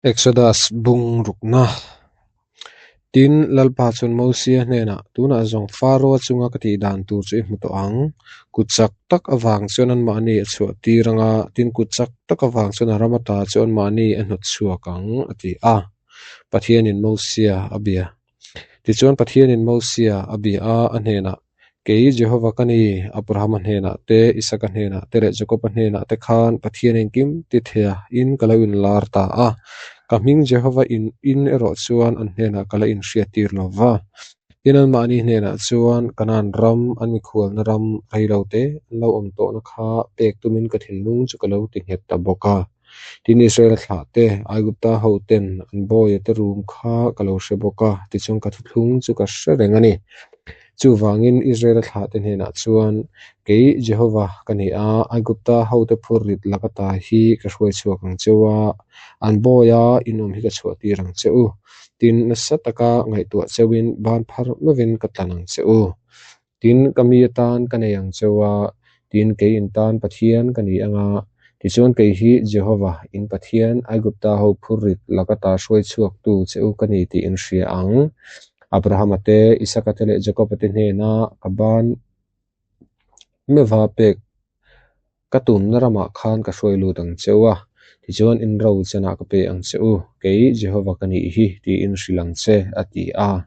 Exodus bung rukna. Tin, Lalpa chuan Mosia hnenah, Tunah zawng Faraoa chunga ka tih dan tur chu i hmu tawh ang. Kut chak tak avang chuan anmahni a chhuah tir ang a, tin kut chak tak avang chuan a ram ata chu anmahni a hnawt chhuak ang, a ti a. Pathianin Mosia a bia. Tichuan Pathianin Mosia a bia a, a hnenah, Kei Jehova ka ni, Abrahama hnenah te, Isaka hnenah te leh Jakoba hnenah te khan Pathian engkim ti theia in ka lo inlar ta a, ka hming Jehova in in erawh chuan an hnenah ka la inhriattir lo va. Tin, anmahni hnenah chuan Kanaan ram, an mikhualna ram rei lo te an lo awm tawhna kha pek tumin ka thinlung chu ka lo ti nghet ta bawk a. Tin, Israela thlah te, Aigupta hoten an bawia te rum kha ka lo hre bawk a, tichuan ka thuthlung chu ka hre reng a ni. Chuvangin Israela thlah te hnenah chuan, Kei Jehova ka ni a, Aigupta hote phur rit laka ta hi ka hruai chhuak ang che u a, an bawia inawm hi ka chhuahtir ang che u. Tin, nasa taka ngaihtuah cheuhin ban phar meuhin ka tlan ang che u. Tin, ka mi atan ka nei ang cheu a, tin, kei in tan Pathian ka ni ang a. Tichuan kei hi Jehova, in Pathian, Aigupta ho phurrit laka ta hruai chhuaktu che u ka ni tih in hria ang. Abrahama te, Isaka te leh Jakoba te hnena ka ban meuha pek Ka tumna ramah khan ka hruai lut ang che u a, tichuan in ro chenah ka pe ang che u, kei Jehova ka nih hi, tiin hrilh ang che, a ti a.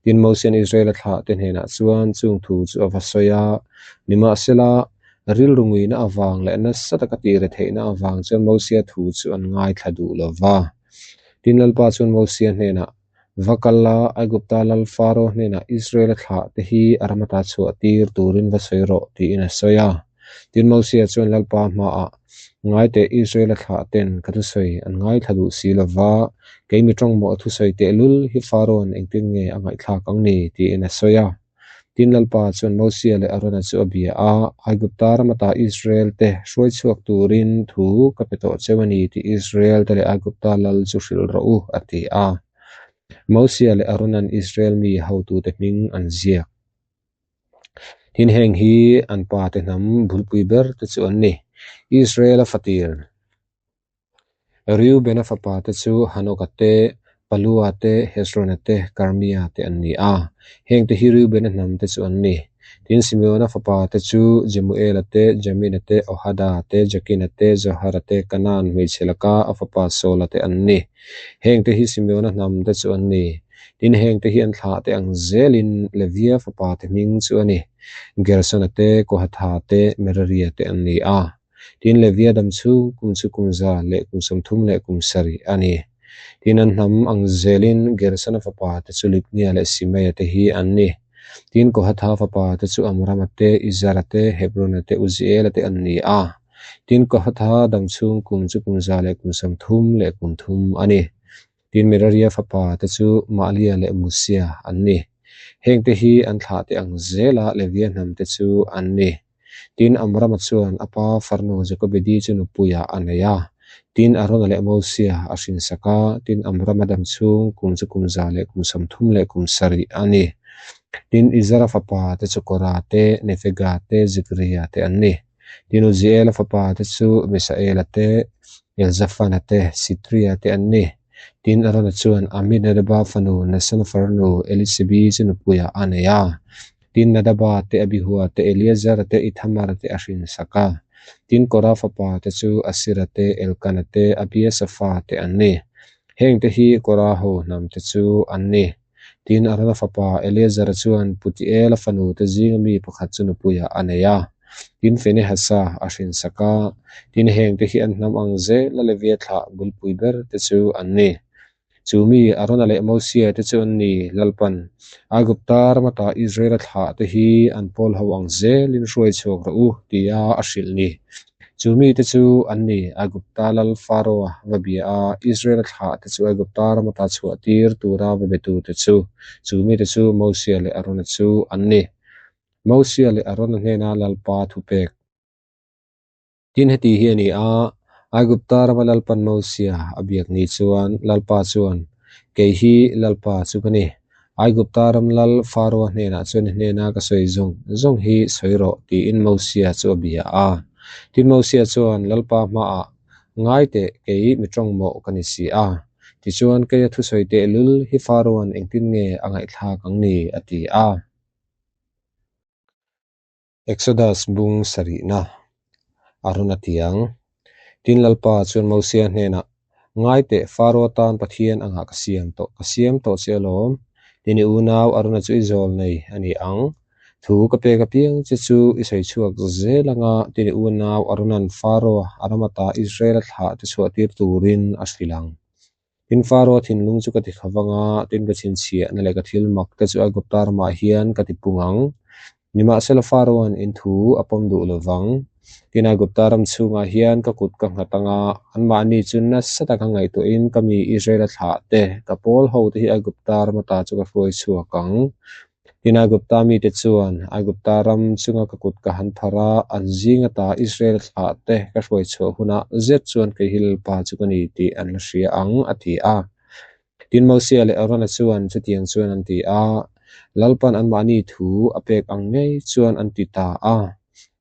Tin, Mosian Israela thlahte hnenah chuan chung thu chu a va sawi a, nimahsela, rilru nguina avang leh nasa taka tih retheihna avang chuan Mosia thu chu an ngaithla duh lo va. Tin, Lalpa chuan Mosia hnenah, Va kal la, Aigupta lal Faro hnenah Israela thlah te hi a ram ata chhuah tir turin va sawi rawh, tiin a sawi a. Tin, Mosia chuan Lalpa hmaah, Ngaiteh, Israela thlah ten ka thusawi an ngaithla duh si lo va, kei mi tawngmawh a thusawi tehlul hi Farao'n engtin nge a ngaihthlak ang ni? tiin a sawi a. Tin, Lalpa chuan Mosia leh Arona chu a bia a, Aigupta ram ata Israel-te hruai chhuak turin thu ka pe tawh cheu a ni tih Israel-te leh Aigupta lal chu hrilh rawh u, a ti a. Mosia leh Arona'n Israel mi hotute hming an ziak. Tin, heng hi an pate hnam bulpui berte chu an ni, Israel-a fatir. Reubena fapa te chu Hanoka te, Palua te, Hezrona te, Karmia te an ni a. Heng te hi Reubena hnam te chu an ni. Tin, Simeona fapa te chu Jemuela te, Jamina te, Ohada te, Jakina te, Zohara te, Kanaan hmeichhe laka a fapa Saula te an ni. Heng te hi Simeona hnam te chu an ni. Tin, heng te hi an thlah te ang zelin Levia fapa te hming chu a ni. Gersona te, Kohatha te, Meraria te an ni a. Tin, Levia dam chu kum chu kum za leh kum 30 leh kum 70 a ni. Tin, an hnam ang zelin Gersona fapa te chu Libnia leh Simeia te hi an ni. Tin, Kohatha fapa te chu Amrama te, Izara te, Hebrona te, Uziela te an ni a. Tin, Kohatha dam chhung kum chu kum za leh kum 30 leh kum thum a ni. Tin, Meraria fapa te chu Mahlia leh Musia an ni. Hengte hi an thlahte ang zela Levia hnam te chu an ni. Tin, Amrama chuan a pa farnu Jokobedi chu nupuiah a nei a. Tin, Arona leh Mosia a hrinsak a. Tin, Amrama dam chhung kum chu kum za leh kum 30 leh kum 70 a ni. Tin, Izara fapa te chu Kora te, Nefega te, Zikria te an ni. Tin, Uziela fapa te chu Misaela te, Elzafana te, Sitria te an ni. Tin, Arona chuan Aminadaba fanu Nasona farnu Elisebi chu nupuiah a nei a. Tin, Nadaba te, Abihua te, Eleazara te, Ithamara te a hrinsak a. Tin, Kora fapa te chu Asira te, Elkana te, Abiasafa te an ni. Hengte hi Kora ho hnam te chu an ni. Tin, Arona fapa Eleazara chuan Putiela fanu te zinga mi pakhat chu nupuiah a nei a. Tin, Finehasa a hrinsak a. Tin, hengte hi an hnam ang zela Levia thlah bulpui ber te chu an ni. Chu mi Arona leh Mosia te chu an ni, Lalpan, Aigupta ramata Israela thlah te hi an pawl ho ang zelin hruai chhuak rawh u, tia a hrilh ni. Chu mi te chu an ni, Aigupta lal Faroa va bia a, Israela thlah te chu Aigupta ramata chhuah tir tura va betu te chu. Chu mi te chu Mosia leh Arona chu an ni. Mosia leh Arona hnena Lalpa thupek. Tin, heti hi a ni a, Aigupta rama Lalpan Mosia a biak ni chuan Lalpa chuan, Kei hi Lalpa chu ka ni. Aigupta ram lal Faroa hnenah chuan i hnena ka sawi zawng zawng hi sawi rawh, tiin Mosia chu a bia a. Tin, Mosia chuan Lalpa hmaah, Ngai teh, kei mi tawngmawh ka ni si a. Tichuan, keia thusawi tehlul hi Faro-a'n engtin nge a ngaihthlak ang ni? a ti a. Exodus bung sarihna a rawn a ti ang. Tin, Lalpa chuan Mosia hnenah, Ngai teh, Faro tan Pathian angah ka siam tawh, ka siam tawh che alawm. Tin, i unau Arona chu i zawl nei a ni ang. Thu ka pek apiang che chu i sawi chhuak zel anga, tin i unau Arona'n Faro-a a ram ata Israel-a thlah te chhuahtir turin a hrilh ang. Tin, Faro-a thinlung chu ka ti kha vang a, tin ka chhinchhiahna leh ka thil mak te chu Aigupta ramah hian ka ti pung ang. Nimahsela Faro-a'n in thu a pawm duh lo vang. Tin, Aigupta ram chhungah hian ka kut ka nghat anga, anmahni chu nasa taka ngaihtuahin ka mi Israel-a thlah te, ka pawl ho te hi Aigupta ram ata chu ka hruai chhuak ang. Tin, Aigupta mite chuan Aigupta ram chunga ka kut ka han phar a, an zing ata Israel thlah te ka hruai chhuah hunah zet chuan kei hi Lalpa chu ka ni tih an la hria ang, a ti a. Tin, Mosia leh Arona chuan chutiang chuan an ti a, Lalpan anmahni thu a pek ang ngei chuan an ti ta a.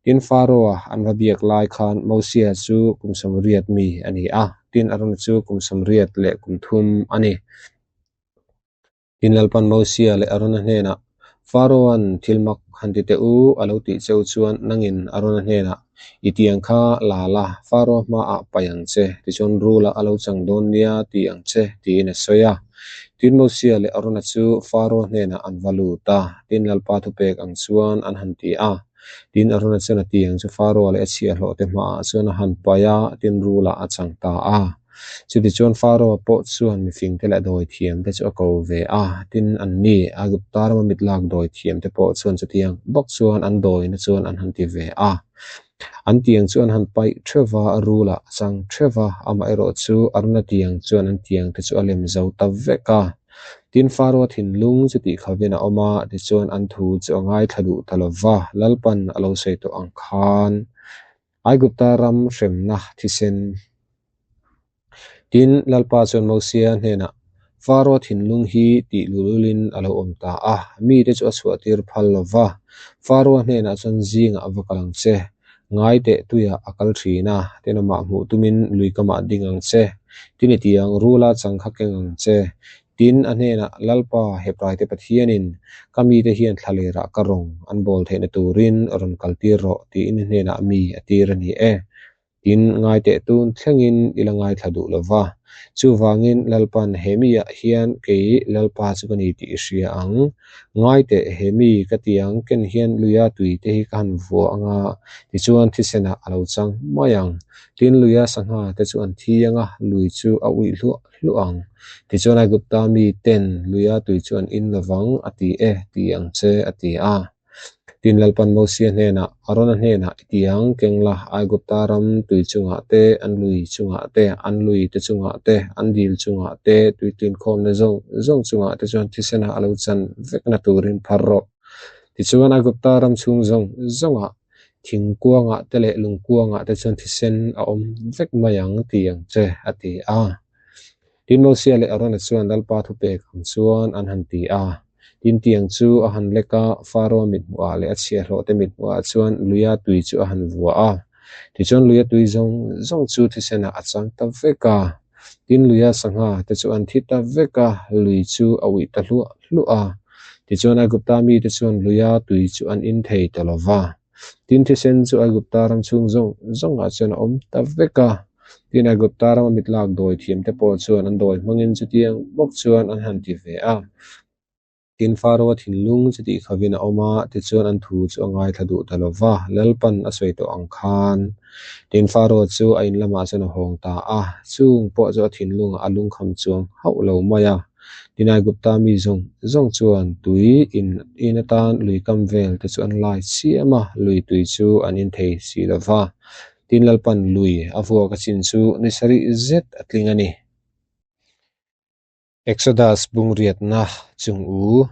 Tin, Faro-a an va biak lai khan Mosia chu kum 80 mi a ni a, tin Arona chu kum 83 a ni. Tin, Lalpan Mosia leh Arona hnenah, Faro-a'n thil mak han ti teh u, a lo tih cheu chuan nangin Arona hnenah, I tiang kha la la, Faro hmaah paih ang che, tichuan rula a lo chang dawn nia ti ang che, tiin a sawi a. Tin, Mosia leh Arona chu Faro hnenah an va lut a, tin Lalpa thupek ang chuan an han ti a. Tin, Arona chuan a tiang chu Faro leh a chhiahhlawhte hmaah chuan a han paih a, tin rulah a chang ta a. Chutichuan Faro-a pawh chuan mifingte leh dawithiamte chu a ko ve a, tin anni Aigupta rama mit lak dawithiamte pawh chuan chutiang bawk chuan an dawina chuan an han ti ve a. An tiang chu an han paih theuh va, rulah a chang theuh va, amaherawh chu Arona tiang chuan an tiangte chu a lem zo ta vek a. Tin Faro-a thinlung chu tihkhavin a awm a, tichuan an thu chu a ngaithla duh ta lo va, Lalpan a lo sawi tawh ang khan. Aigupta ram hremna thisen. Tin, Lalpa chuan Mosia hnenah, Faro thinlung hi tih lululin a lo awm ta a, mite chu a chhuahtir phal lo va. Faro-a hnenah chuan zingah va kal ang che. Ngai teh tuiah a kal thin a, tin amah hmuh tumin lui kamah ding ang che. Tin i tiang rula chang kha keng ang che. Tin, a hnenah, Lalpa, Hebraite Pathianin ka mite hian thlalerah ka rawng an bawl theihna turin rawn kaltir rawh, tiin i hnenah mi a tir a ni e. Tin, ngaiteh tun thlengin i la ngaithla duh lo va. Chuvangin, Lalpan he miah hian kei Lalpa chu ka ni tih i hria ang. Ngaiteh, he mi ka ti ang ken hian luia tui te hi ka han vua ang a, tichuan thisenah a lo chang mai ang. Tin, luia sangha te chu an thi ang a, lui chu a uih hluah hluah ang. Tichuan Aigupta mi ten luia tui chu an in lovang a ti e ti ang che a ti a. Tin Lalpan Mosia hnenah, Arona hnenah i ti ang, keng la, Aigupta ram tui chungah te, an lui chungah te, an lui te chungah te, an dil chungah te, tui tlinkhawmna zawng zawng chungah te chuan thisenah a lo chan vekna turin phar rawh. Tichuan Aigupta ram chhung zawng zawngah Thingkuangah te leh lungkuangah te chuan thisen a awm vek mai ang ti ang che, a ti a. Tin Mosia leh Arona chuan Lalpa thupek ang chuan an han ti a. Tin tiang chu a han lek a, Faro mithmuhah leh a chhiahhlawhte mithmuhah chuan luia tui chu a han vua a. Tichuan luia tui zawng zawng chu thisenah a chang ta vek a. Tin luia sangha te chu an thi ta vek a, lui chu a uih ta hluah hluah a. Tichuan Aigupta mite chuan luia tui chu an in thei ta lo va. Tin thisen chu Aigupta ram chhung zawng zawngah chuan a awm ta vek a. Tin Aigupta rama mit lak dawi thiamte pawh chuan an dawi hmangin chutiang bawk chuan an han ti ve a. Tin, Faro-a thinlung chu tih khavin a awm a, tichuan an thu chu a ngaithla duh ta lo va, Lalpan a sawi tawh ang khan. Tin, Faro chu a in lamah chuan a hawng ta a, chung pawh chu a thinlungah a lungkham chuang hauh lo mai a. Tin, Aigupta mi zawng zawng chuan tui in in atan lui kam vel te chu an lai chiam a, lui tui chu an in thei si lo va. Tin, Lalpan lui a vuak a chin chu ni sarih zet a tling a ni. Exodus bungriatna chung u.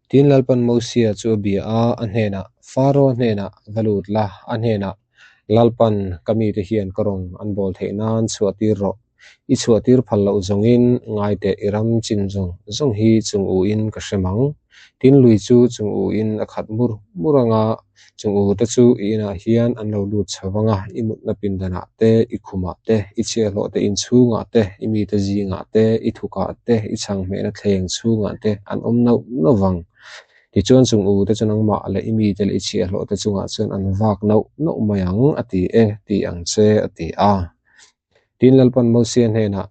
Tin Lalpan Mosia chu a bia a, a hnenah, Faro hnenah va lut la, a hnenah, Lalpan ka mite hian ka rawng an bawl theih nan chhuahtir rawh. I chhuahtir phal loh zawngin ngaiteh i ram chin zawng zawng hi chung u in ka hrem ang. Tin, lui chu chung uin a khat mur mur ang a, chung ute chu i inah hian an lo lut chho vang a, i mutna pindanah te, i khumah te, i chhiahhlawh te inchhungah te, i mite zingah te, i thukah te, i chhanghmehna thleng chhungah te an awm nauh nauh vang. Tichuan chung ute chu nangmah leh i mite leh i chhiahhlawh te chungah chuan an vak nauh nauh mai ang, a ti e, ti ang che, a ti a. Tin, Lalpan Mosia hnenah,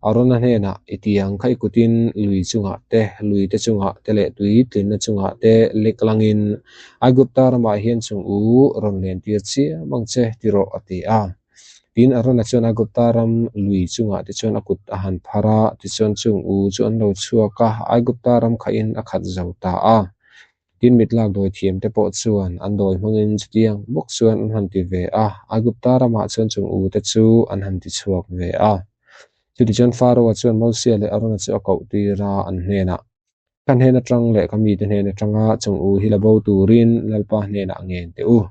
Arona hnenah, I ti ang kha i kutin lui chungah te, lui te chungah te leh tui tlinna chungah te lek langin Aigupta ramah hian chung u rawn lentir chiam ang che, ti rawh, a ti a. Tin, Arona chuan Aigupta ram lui chungah te chuan a kut a han phar a, tichuan chung u chu an lo chhuak a, Aigupta ram khahin a khat zo ta a. Tin, mitlak dawi thiam te pawh chuan an dawi hmangin chutiang bawk chuan an han ti ve a, Aigupta ramah chuan chung u te chu an han ti chhuak ve a. Chutichuan Faraoa chuan Mosia leh Arona chu a koh tir a, an hnenah, Ka hnen atang leh ka mite hnen atanga chung u hi la bo turin Lalpa hnenah ngen teh u.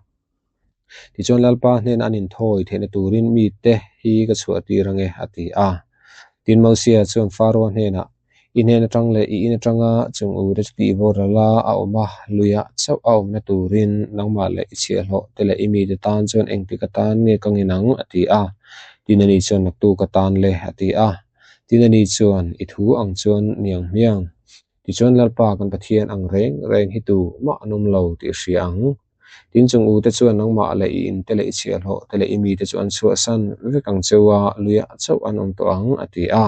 Tichuan Lalpa hnenah an inthawi theihna turin mite hi ka chhuah tir ange, a ti a. Tin, Mosia chuan Faraoa hnenah, I hnen atang leh i in atanga chung u te chu tih boral a a awm a, luiah chauh a awmna turin nangmah leh i chhiahhlawh te leh i mite tan chuan engtik atan nge ka ngin ang? a ti a. Tin, ani chuan naktuk atan le, a ti a. Tin, ani chuan, I thu ang chuan niang hmiang. Tichuan Lalpa kan Pathian ang reng reng hi tu mah an awm lo tih i hria ang. Tin, chung ute chuan nangmah leh i inte leh i chhiahhlawh te leh i mite chu an chhuahsan vek ang cheu a, luiah chauh an awm tawh ang, a ti a.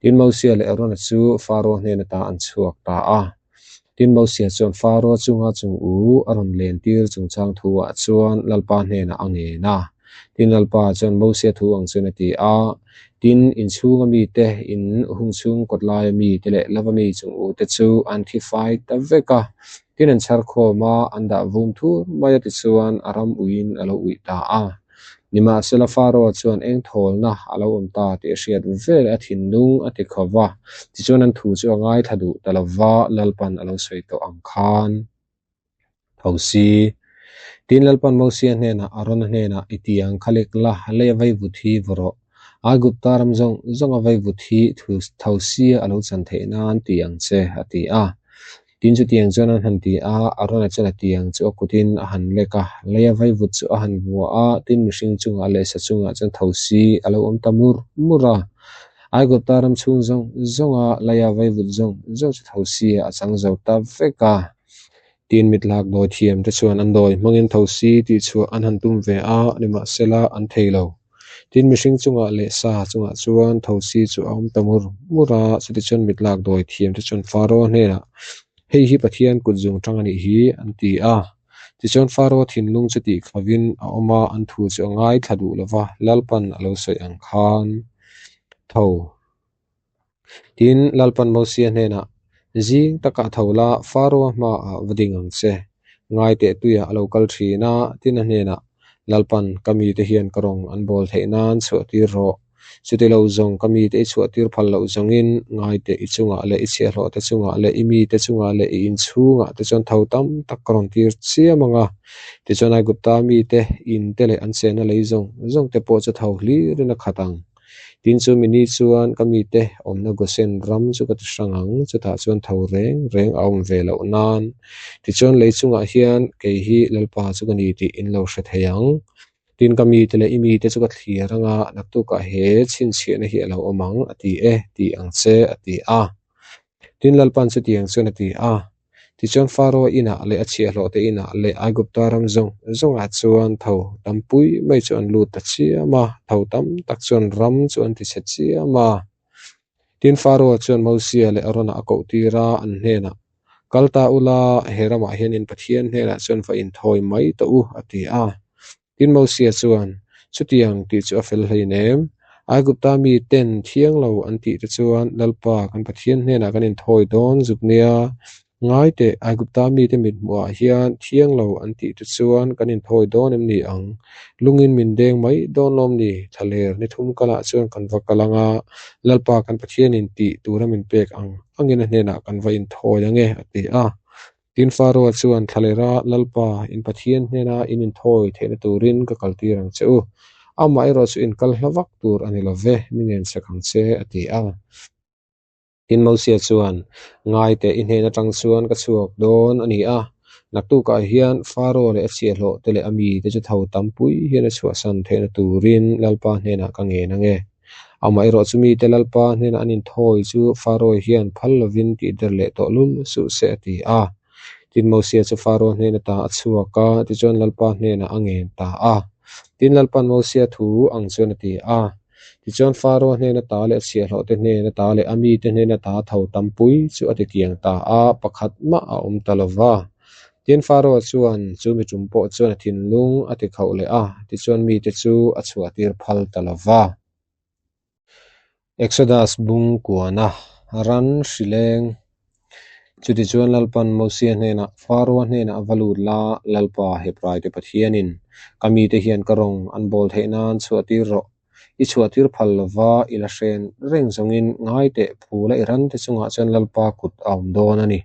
Tin, Mosia leh Arona chu Faro hnen ata an chhuak ta a. Tin, Mosia chuan Faro chunga chung u a rawn lentir chungchang thuah chuan Lalpa hnenah a ngen a. Tin, Lalpa chuan Mosia thu ang chuan a ti a, Tin, inchhunga mite, in hungchhung kawtlaia mite leh lava mi chung ute chu an thi fai ta vek a. Tin, an chhar khawm a, an dah vum thur mai a tichuan a ram uiin a lo uih ta a. Nimahsela Faraoa chuan eng thawlna a lo awm ta tih a hriat veleh a thinlung a ti kho va, tichuan an thu chu a ngaithla duh ta lo va, Lalpan a lo sawi tawh ang khan tho si. Tin, Lalpan Mosia hnenah, Arona hnenah, I ti ang kha lek la, lei a vaivut hi vaw rawh. Aigupta ram zawng zawng a vaivut hi tho sia a lo chan theih nan ti ang che, a ti a. Tin, chutiang chuan an han ti a, Arona chuan a tiang chu a kutin a han lek a, lei a vaivut chu a han vua a, tin mihring chungah leh sa chungah chuan tho si a lo awm ta mur mur a. Aigupta ram chhung zawng zawnga leia vaivut zawng zawng chu tho si a chang zo ta vek a. Tin, mitlak dawi thiam te chuan an dawi hmangin tho si tih chhuah an han tum ve a, nimahsela an thei lo. Tin, mihring chungah leh sa chungah chuan thosi chu a awm ta mur mur a, chutichuan mitlak dawi thiam te chuan Faraoa hnenah, Hei hi Pathian kut zung tang a nih hi, an ti a. Tichuan Faraoa thinlung chu tih khavin a awm a, an thu chu a ngaithla duh lo va, Lalpan a lo sawi ang khan tho. Tin, Lalpan Mosia hnenah, Zing takah tho la, Faraoa hmaah va ding ang che. Ngai teh tuiah a lo kal thin a, tin a hnenah, Lalpan, ka mite hian ka rawng an bawl theih nan chhuah tir rawh. Chuti lo zawng ka mite i chhuah tir phal loh zawngin, ngai teh i chungah leh i chhiahhlawh te chungah leh i mite chungah leh i inchhungah te chuan tho tam tak ka rawn tir chiam ang a. Tichuan Aigupta mite, in te leh an chenna lei zawng zawng te pawh chu tho hlirin a khat ang. Tin chu mini chuan ka mite awmna Gosen ram chu ka ti hrang ang, chutah chuan tho reng reng a awm ve loh nan. Tichuan lei chungah hian kei hi Lalpa chu ka ni tih in lo hre thei ang. Tin ka mite leh i mite chu ka thlir ang a, naktukah he chhinchhiahna hi a lo awm ang a ti e, ti ang che a ti a. Tin Lalpan chutiang chuan a ti a. Tichuan Faraoa inah leh a chhiahhlawhte inah leh Aigupta ram zawng zawngah chuan tho tampui mai chu an lut ta chiam a, tho tam tak chuan ram chu an tichhe chiam a. Tin Faraoa chuan Mosia leh Arona a koh tir a, an hnenah, Kal ta ula, he ramah hianin Pathian hnenah chuan va inthawi mai tawh u, a ti a. Tin Mosia chuan, Chutiang tih chu a fel hleinem. Aigupta mi ten thiang lo an tih te chuan Lalpa kan Pathian hnenah kan inthawi dawn zuk nia. Ngai teh, Aigupta mite mithmuhah hian thiang lo an tih te chuan kan inthawi dawn em ni ang? Lungin min deng mai dawn lawm ni? Thlaler ni thum kalah chuan kan va kal ang a, Lalpa kan Pathianin tih tura min pek ang angin a hnenah kan va inthawi ang e, a ti a. Tin Faraoa chuan thlalera Lalpa, in Pathian hnena in inthawi theihna turin ka kaltir ang che u. Amaherawhchu in kal hla vak tur a ni lo ve, mi ngensak ang che, a ti a. Tin, Mosia chuan, Ngai teh, i hnen atang chuan ka chhuak dawn a ni a, naktukah hian Faro leh a chhiahhlawh te leh a mite chu tho tampui hian a chhuahsan theihna turin Lalpa hnenah ka ngen ang e. Amaherawh chu mite Lalpa hnenah an inthawi chu Faro hian phal lovin tihder leh tawh lul suh se, a ti a. Tin, Mosia chu Faro hnen ata a chhuak a, tichuan Lalpa hnenah a ngen ta a. Tin, Lalpa'n Mosia thu ang chuan a ti a. Tichuan Faro hnen ata leh a chhiahhlawhte hnen ata leh a mite hnen ata tho tampui chu a tikiang ta a, pakhat mah a awm ta lo va. Tin, Faro chuan chu mi tum pawh chuan a thinlung a ti khauh leh a, tichuan mite chu a chhuahtir phal ta lo va. Exodus bung kuana ran hri leng. Chutichuan Lalpan Mosia hnenah, Faroa hnenah a va lut la, Lalpa, Hebraite Pathianin, ka mite hian ka rawng an bawl theih nan chhuahtir rawh. I chhuahtir phal lova i la hren reng zawngin ngai teh phula i rante chungah chuan Lalpa kut a awm dawn a ni.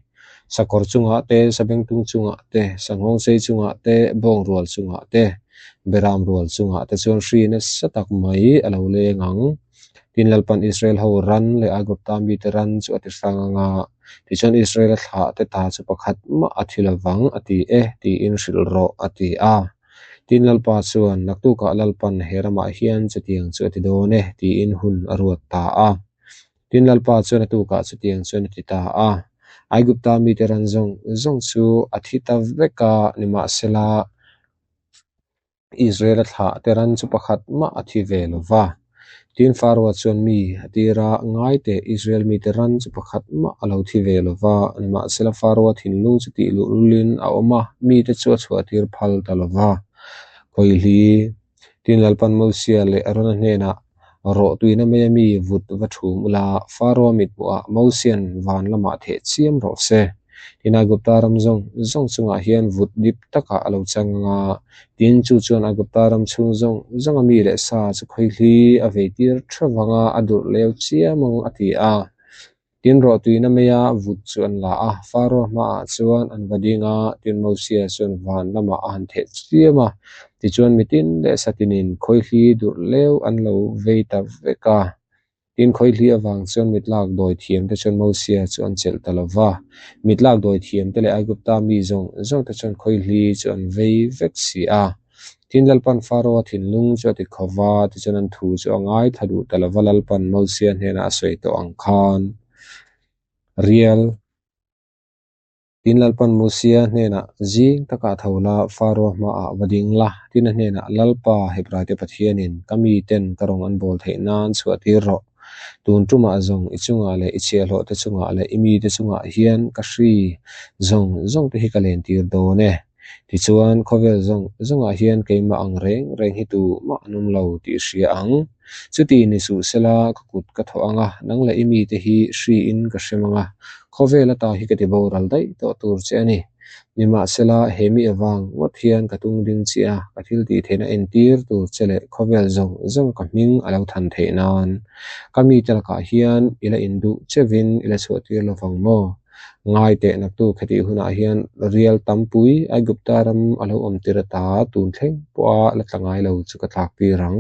Sakawr chungah te, sabengtung chungah te, sanghawngsei chungah te, bawng rual chungah te, beram rual chungah te chuan hri nasa tak mai a lo leng ang. Tin, Lalpan Israel ho ran leh Aigupta mite ran chu a ti hrang ang a, tichuan Israela thlah te ta chu pakhat mah a thi lovang a ti e, tiin hrilh rawh, a ti a. Tin, Lalpa chuan, Naktukah Lalpan he ramah hian chutiang chu a ti dawn e, tiin hun a ruat ta a. Tin, Lalpa chuan a tukah chutiang chuan a ti ta a. Aigupta mite ran zawng zawng chu a thi ta vek a, nimahsela, Israela thlah te ran chu pakhat mah a thi ve lo va. Tin, Faroa chuan mi a tir a, Ngai teh, Israel mite ran chu pakhat mah a lo thi ve lo va, nimahsela Faroa thinlung chu tih luhlulin a awm a, mite chu a chhuahtir phal ta lo va. Khawihli, Tin, Lalpan Mosia leh Arona hnenah, Rawh tuina mai a mi vut va thum ula, Faroa mithmuhah Mosia'n van lamah theh chiam rawh se. Tin, Aigupta ram zawng zawng chungah hian vut dip takah a lo chang ang a, tin, chu chuan Aigupta ram chhung zawng zawnga mi leh sa chu khawihli a veitir theuh vang a, a durh leu chiam ang, a ti a. Tin, rawhtuina maia vut chu an la a, Faro hmaah chuan an va ding a, tin Mosia chuan van lamah a han theh chiam a, tichuan mitin leh satinin khawihli durh leu an lo vei ta vek a. Tin, khawihli avang chuan mitlak dawi thiamte chuan Mosia chu an chelh ta lo va, mitlak dawi thiamte leh Aigupta mi zawng zawngte chuan khawihli chu an vei vek si a. Tin, Lalpan Faroa thinlung chu a ti kho va, tichuan an thu chu a ngaithla duh ta lo va, Lalpan Mosia hnenah a sawi tawh ang khan rial. Tin, Lalpan Mosia hnenah, Zing takah tho la, Faroa hmaah va ding la, tin a hnenah, Lalpa, Hebraite Pathianin ka miten ka rawng an bawl theih nan chhuahtir rawh. Tun tumah zawng i chungah leh i chhiahhlawhte chungah leh i mite chungah hian ka hri zawng zawngte hi ka lentir dawn e. Tichuan, khawvel zawng zawngah hian keimah ang reng reng hi tu mah an awm lo tih hria ang. Chuti ni suh sela ka kut ka thawh ang a, nang leh i mite hi hriin ka hrem ang a, khawvel ata hi ka ti boral daih tawh tur che a ni. Nimahsela, he mi avang ngawt hian ka tung ding chiah a, ka thil tih theihna entir tur che leh khawvel zawng zawng ka hming a lo than theih nan. Ka mite lakah hian i la induh chevin i la chhuahtir lovang maw? Ngai teh naktu khetih hunah hian rial tampui Aigupta ram a lo awm tir ata tun thleng pawha la tla ngai lo chu ka tlak tir ang.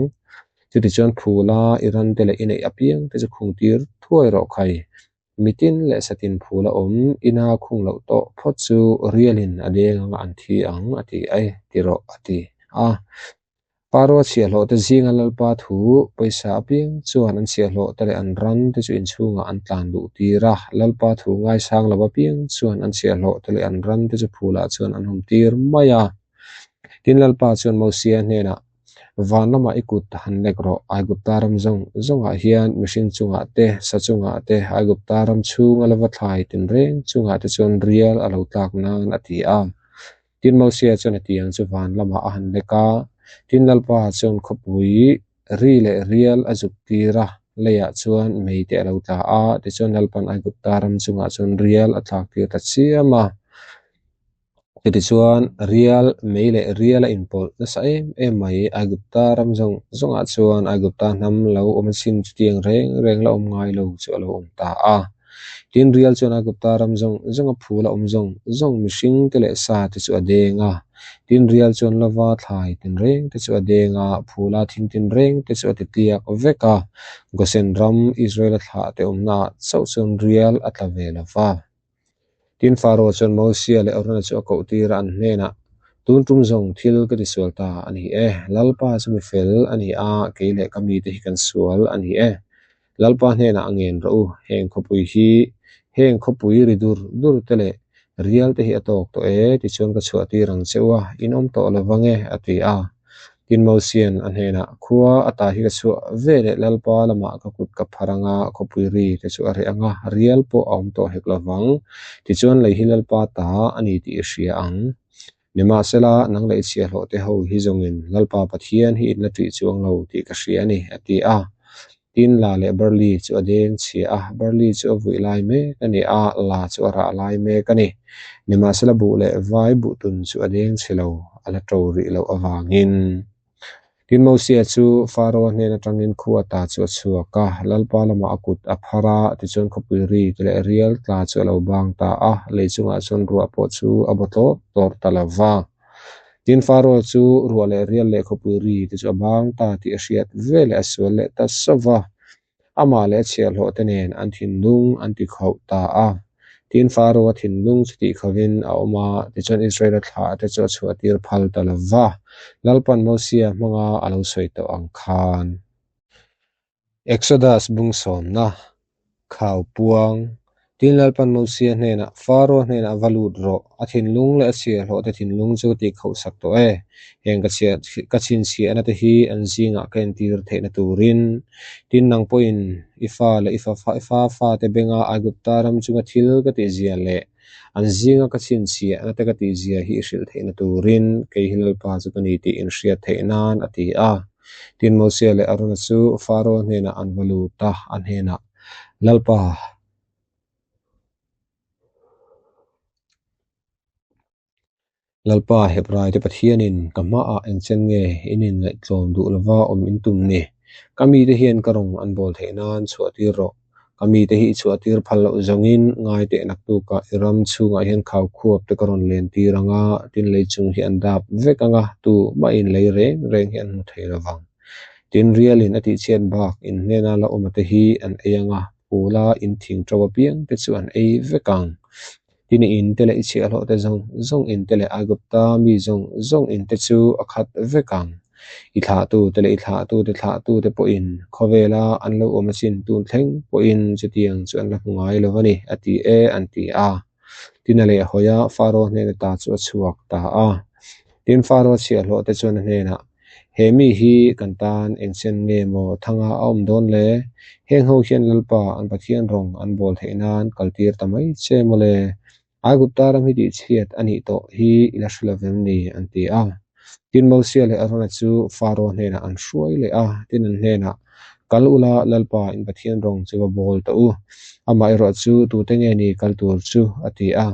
Chutichuan phula i rante leh i neih apiang te chu khung tir thuai rawh khai. Mitin leh satin phula awm ina khung loh tawh phawt chu rialin a deng anga an thi ang a ti ai ti rawh a ti a. Faroa chhiahhlawhte zinga Lalpa thu pawisa apiang chuan an chhiahhlawhte leh an rante chu inchhungah an tlan luh tir a, Lalpa thu ngaisang lo apiang chuan an chhiahhlawhte leh an rante chu phulah chuan an awm tir mai a. Tin, Lalpa chuan Mosia hnenah, Van lamah i kut han lek rawh, Aigupta ram zawng zawngah hian mihring chungah te, sa chungah te, Aigupta ram chhunga lova thlai tinreng chungah te chuan rial a lo tlak nan, a ti a. Tin, Mosia chuan a tiang chu van lamah a han lek a, tin Lalpa chuan khawpui ri leh rial a zuk tir a, leiah chuan mei te a lo tla a, tichuan Lalpan Aigupta ram chungah chuan rial a thlak tir ta chiam a. Chutichuan rial, mei leh rial a inpawlh nasa em em mai. Aigupta ram zawng zawngah chuan Aigupta hnam lo awm chin chutiang reng reng la awm ngai lo chu a lo awm ta a. Tin, rial chuan Aigupta ram zawng zawnga phul a awm zawng zawng mihring te leh sa te chu a deng a. Tin, rial chuan lova thlai tinreng te chu a deng a, phula thing tinreng te chu a ti tliak vek a. Gosen ram Israela thlah te awmnaah chauh chuan rial a tla ve lo va. Tin, Faro chuan Mosia leh Arona chu a koh tir a, an hnenah, Tun tum zawng thil ka tisual ta a ni e. Lalpa chu mi fel a ni a, kei leh ka mite hi kan sual a ni e. Lalpa hnenah a ngen rawh u, heng khawpui hi, heng khawpui ri dur dur te leh rial te hi a tawk tawh e, tichuan ka chhuah tir ang che u a, in awm tawh lo vang e, a ti a. Tin Mosia'n a hnenah, Khua a ta hi ka chhuah ve leh Lalpa lamah ka kut ka phar ang a, khawpui ri te chu a reh ang a, rial pawh a awm tawh hek lo vang. Tichuan lei hi Lalpa ta a ni tih i hria ang. Nimahsela, nang leh i chhiahhlawh te ho hi zawngin Lalpa Pathian hi in la ṭih chuang lo tih ka hria a ni, a ti a. Tin la leh barli chu a deng chhia a, barli chu a vuih lai mek a ni a, la chu a rah lai mek a ni. Nimahsela buh leh vai buhtun chu a deng chhe lo, a la ṭo rih loh avangin. Tin Mosia chu Faraoa hnen atangin khua ta chu a chhuak a, Lalpa lamah a kut a phar a, tichuan khawpui ri te leh rial tla chu a lo bang ta a, lei chungah chuan ruah pawh chu a baw tlawt tlawt ta lo va. Tin Faraoa chu ruah leh rial leh khawpui ri te chu a bang ta tih a hriat veleh a sual leh ta sauh va. Amah leh a chhiahhlawh te nen an thinlung an ti khauh ta a. Tin Faraoa thinlung chu tih khovin a awm a, tichuan Israela thlah te chu a chhuahtir phal ta lo va, Lalpan Mosia hmanga a lo sawi tawh ang khan. Exodus bung sawmna, Khau puang, Tin Lalpan Mosia hnenah, Faro hnenah va lut rawh, a thinlung leh a chhiahhlawh te thinlung chu tih khauh sak tawh e, heng ka chhiah ka chhinchhiahna te hi an zingah ka entir theihna turin. Tin nang pawhin i fa leh i fa i fa fa te benga Aigupta ram chunga thil ka tihzia leh an zinga ka chhinchhiahna te ka tihzia hi i hrilh theihna turin kei hi Lalpa chu ka ni tih inhriat theih nan a ti a. Tin Mosia leh Arona chu Faro hnenah an va lut a, a hnenah, Lalpa, Lalpa Hebraite Pathianin ka hmaah engchen nge in inngaihtlawm duh lova awm in tum ni? Ka mite hian ka rawng an bawl theih nan chhuahtir rawh. Ka mite hi i chhuahtir phal loh zawngin ngai teh naktukah i ram chhungah hian khau khuap te ka rawn len tir ang a, tin lei chung hi an dap vek ang a, tu mahin lei reng reng hi an hmu thei lo vang. Tin rialin a tihchhiat bak in hnena la awma te hi an ei ang a, phula in thing ṭo apiang te chu an ei vek ang. Tin i in te leh i chhiahhlawh te zawng zawng in te leh Aigupta mi zawng zawng in te chu a khat vek ang. I thlahtu te leh i thlahtu te thlahtu te pawhin khawvela an lo awm achin tun thleng pawhin chutiang chu an la hmu ngai lo a ni, a ti e, an ti a. Tin a lehhawi a, Faro hnena ta chu a chhuak ta a. Tin Faro chhiahhlawh te chuan a hnenah, He mi hi kan tan engchen nge maw thanga a awm dawn le? Heng ho hian Lalpa an Pathian rawng an bawl theih nan kal tir ta mai che maw le? Aigupta ram hi tihchhiat a nih tawh hi i la hre lo vem ni? an ti a. Tin Mosia leh Arona chu Faro hnenah an hruai leh a, tin an hnenah, Kal ula Lalpa in Pathian rawng chu va bawl tawh u. Amaherawh chu tute nge ni kal tur chu? a ti a.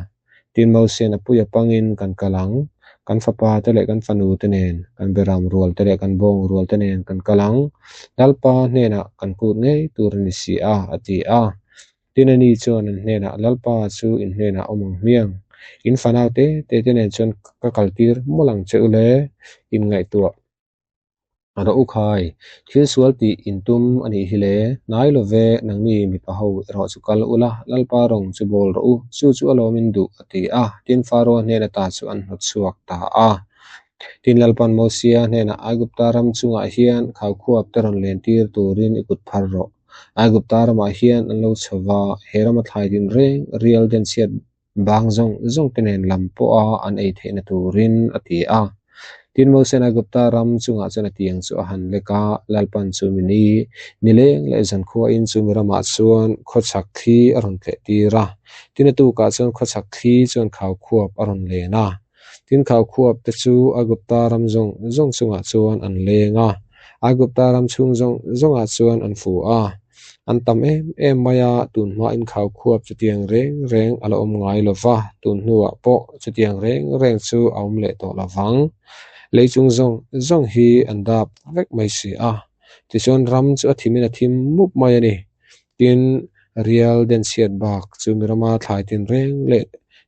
Tin Mosian a puia pangin kan kal ang, kan fapa te leh kan fanu te nen, kan beram rual te leh kan bawng rual te nen kan kal ang, Lalpa hnenah kan kut ngei tur a ni si a, a ti a. Tin ani chuan an hnenah, Lalpa chu in hnenah awm ang hmiang, in fanau te te te nen chuan ka kaltir mawlh ang che u le, in ngaihtuah. A rawh u khai, thil sual tih in tum a nih hi le, hnai lo ve, nangni mipa ho erawh chu kal ula, Lalpa rawng chu bawl rawh u, chu chu a lawm in duh, a ti a, tin Faraoa hnena ta chu an hnawt chhuak ta a. Tin Lalpan Mosia hnenah Aigupta ram chungah hian khaukhuap te rawn len tir turin i kut phar rawh. Aigupta ramah hian an lo chho va, he rama thlai din reng rial denchhiat Bang zawng zawng te nen lam pawha an ei theihna turin a ti a. Tin Mosian Aigupta ram chungah chuan a tiang chu a han lek a, Lalpan chu mi ni, nileng leh zankhuain chu mi ramah chuan khawchhak thli a rawn tleh tir a. Tin a tukah chuan khawchhak thli chuan khaukhuap a rawn len a. Tin khaukhuap te chu Aigupta ram zawng zawng chungah chuan an leng a, Aigupta ram chhung zawng zawngah chuan an fu a. An tam em em mai a, tun hmain khau khuap chutiang reng reng a la awm ngai lo va, tun hnuah pawh chutiang reng reng chu a awm leh tawh lo vang. Lei chung zawng zawng hi an dap vek mai si a, tichuan ram chu a thimin a thim mup mai a ni. Tin, Rial denchhiat bak chu mi rama thlai tinreng leh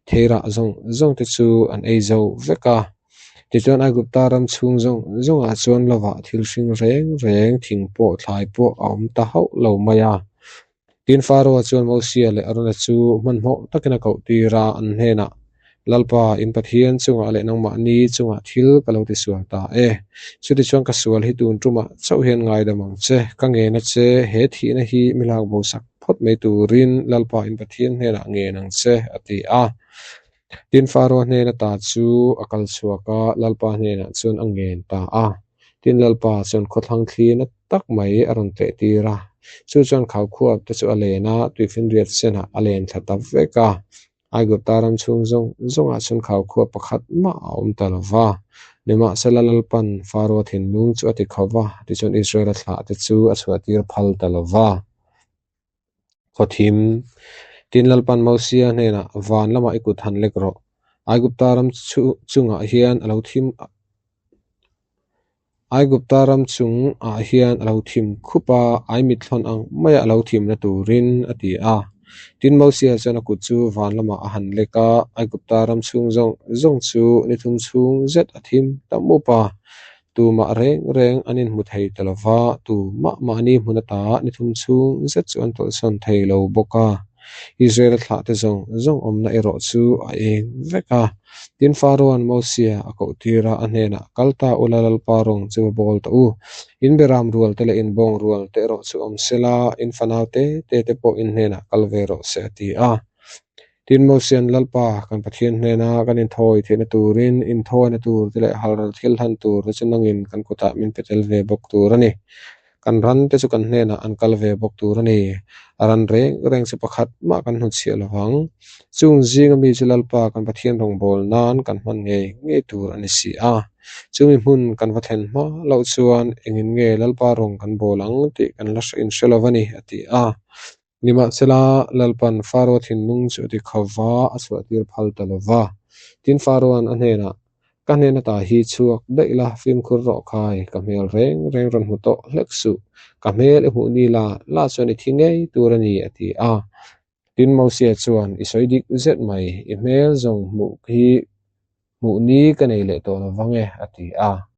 theirah zawng zawng te chu an ei zo vek a. Tichuan Aigupta ram chhung zawng zawngah chuan lovah thil hring reng reng, thing pawh thlai pawh a awm ta hauh lo mai a. Tin, Faroa chuan Mosia leh Arona chu hmanhmawh takin a koh tir a, an hnenah, Lalpa, in Pathian chungah leh nangmahni chungah thil ka lo tisual ta e. Chutichuan ka sual hi tun tumah chauh hian ngaidam ang che, ka ngen a che, he thihna hi mi lak bosak phawt mai turin Lalpa in Pathian hnenah ngen ang che, a ti a. Tin, Faroa hnen ata chu a kal chhuak a, Lalpa hnenah chuan a ngen ta a. Tin, Lalpa chuan khawthlang thli na tak mai a rawn tleh tir a, chu chuan khaukhua te chu a len a, tuifinriat senah a len thla ta vek a. Aigupta ram chhung zawng zawngah chuan khaukhua pakhat mah a awm ta lo va. Nimahsela, Lalpan Faroa thinlung chu a ti kho va, tichuan Israela thlah te chu a chhuahtir phal ta lo va. Khawthim, Tin, Lalpan Mosia hnenah, Van lamah i kut han lek rawh. Aigupta ram chungah hian a lo thim Aigupta ram chungah hian a lo thim khup a, ai mithlawn ang maia a lo thimna turin, a ti a. Tin, Mosia chuan a kut chu van lamah a han lek a, Aigupta ram chhung zawng zawng chu ni thum chhung zet a thim ta mup a. Tumah reng reng an inhmu thei ta lo va, tumah mahni hmun ata ni thum chhung zet chu an tawlhsawn thei lo bawk a. Israel-a thlahte zawng zawng awmna erawh chu a eng vek a. Tin, Faroa'n Mosia a koh tir a, a hnenah, Kal ta ula Lalpa rawng chu va bawl ta u. In beram rual te leh in bawng rual te erawh chu awm sela, in fanau te te te pawh in hnenah kal ve rawh se, a ti a. Tin, Mosia'n Lalpa, kan Pathian hnena kan inthawi theihna turin inthawina tur te leh halral thil hlan tur te chu nangin kan kutah min pe tel ve bawk tur a ni. Kan ran te chu kan hnenah an kal ve bawk tur a ni. A ran reng reng chu pakhat mah kan hnutchhiah lo vang. Chung zinga mi chu Lalpa kan Pathian rawngbâwl nan kan hman ngei ngei tur a ni si a. Chumi hmun kan va thlen hma loh chuan engin nge Lalpa rawng kan bawl ang tih kan la inhre lo a ni, a ti a. Nimahsela, Lalpan Faro thinlung chu a ti kho va, a chhuahtir phal ta lo va. Tin, Faroa'n a hnenah, Ka hnen ata hi chhuak daih la, fimkhur rawh khai, ka hmel reng reng rawn hmu tawh hlek suh, ka hmel i hmuh ni la, la chuan i thi ngei tur a ni, a ti a. Tin, Mosia chuan, I sawi dik zet mai, i hmel zawng hmuh hi hmuh ni ka nei leh tawh lo vang e, a ti a.